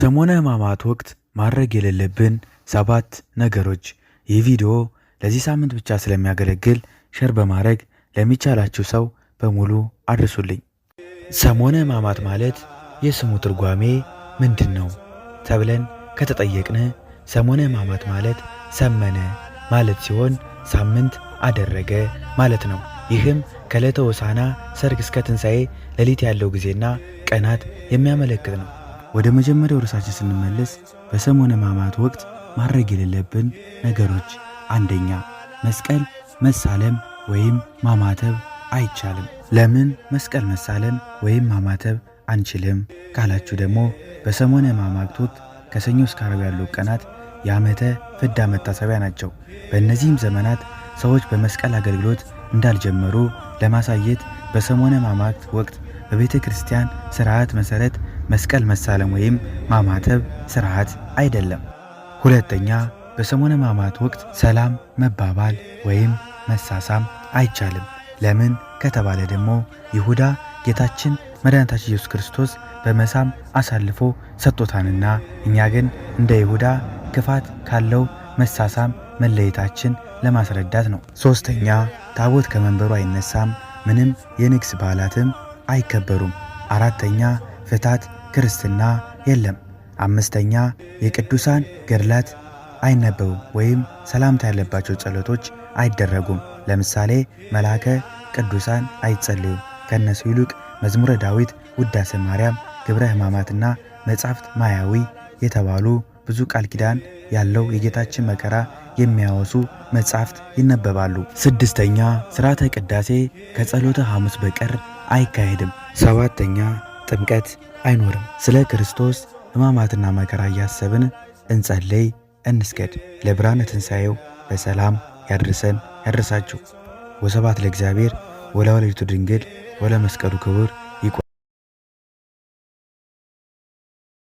ሰሞነ ሕማማት ወቅት ማድረግ የሌለብን 7 ነገሮች። ይህ ቪዲዮ ለዚህ ሳምንት ብቻ ስለሚያገለግል share በማድረግ ለሚቻላችሁ ሰው በሙሉ አድርሱልኝ። ሰሞነ ሕማማት ማለት የስሙ ትርጓሜ ምንድን ነው ተብለን ከተጠየቅን ሰሞነ ሕማማት ማለት ሰመነ ማለት ሲሆን ሳምንት አደረገ ማለት ነው። ይህም ከዕለተ ሆሳዕና ሰርክ እስከ ትንሣኤ ሌሊት ያለው ጊዜና ቀናት የሚያመለክት ነው። ወደ መጀመሪያው ርዕሳችን ስንመለስ በሰሞነ ሕማማት ወቅት ማድረግ የሌለብን ነገሮች፣ አንደኛ፣ መስቀል መሳለም ወይም ማማተብ አይቻልም። ለምን መስቀል መሳለም ወይም ማማተብ አንችልም ካላችሁ ደግሞ በሰሞነ ሕማማት ወቅት ከሰኞ እስከ ዓርብ ያሉ ቀናት የዓመተ ፍዳ መታሰቢያ ናቸው። በእነዚህም ዘመናት ሰዎች በመስቀል አገልግሎት እንዳልጀመሩ ለማሳየት በሰሞነ ሕማማት ወቅት በቤተ ክርስቲያን ስርዓት መሰረት መስቀል መሳለም ወይም ማማተብ ስርዓት አይደለም። ሁለተኛ፣ በሰሞነ ሕማማት ወቅት ሰላም መባባል ወይም መሳሳም አይቻልም። ለምን ከተባለ ደግሞ ይሁዳ ጌታችን መድኃኒታችን ኢየሱስ ክርስቶስ በመሳም አሳልፎ ሰጥቶታልና እኛ ግን እንደ ይሁዳ ክፋት ካለው መሳሳም መለየታችን ለማስረዳት ነው። ሶስተኛ፣ ታቦት ከመንበሩ አይነሳም፣ ምንም የንግስ በዓላትም አይከበሩም። አራተኛ፣ ፍታት ክርስትና የለም። አምስተኛ፣ የቅዱሳን ገድላት አይነበቡም ወይም ሰላምታ ያለባቸው ጸሎቶች አይደረጉም። ለምሳሌ መልአከ ቅዱሳን አይጸልዩም። ከነሱ ይልቅ መዝሙረ ዳዊት፣ ውዳሴ ማርያም፣ ግብረ ሕማማትና መጻሕፍት ማያዊ የተባሉ ብዙ ቃል ኪዳን ያለው የጌታችን መከራ የሚያወሱ መጻሕፍት ይነበባሉ። ስድስተኛ፣ ሥርዓተ ቅዳሴ ከጸሎተ ሐሙስ በቀር አይካሄድም። ሰባተኛ፣ ጥምቀት አይኖርም። ስለ ክርስቶስ ሕማማትና መከራ እያሰብን እንጸልይ፣ እንስገድ። ለብርሃነ ትንሣኤው በሰላም ያድርሰን ያድርሳችሁ። ወስብሐት ለእግዚአብሔር ወለወላዲቱ ድንግል ወለመስቀሉ ክቡር።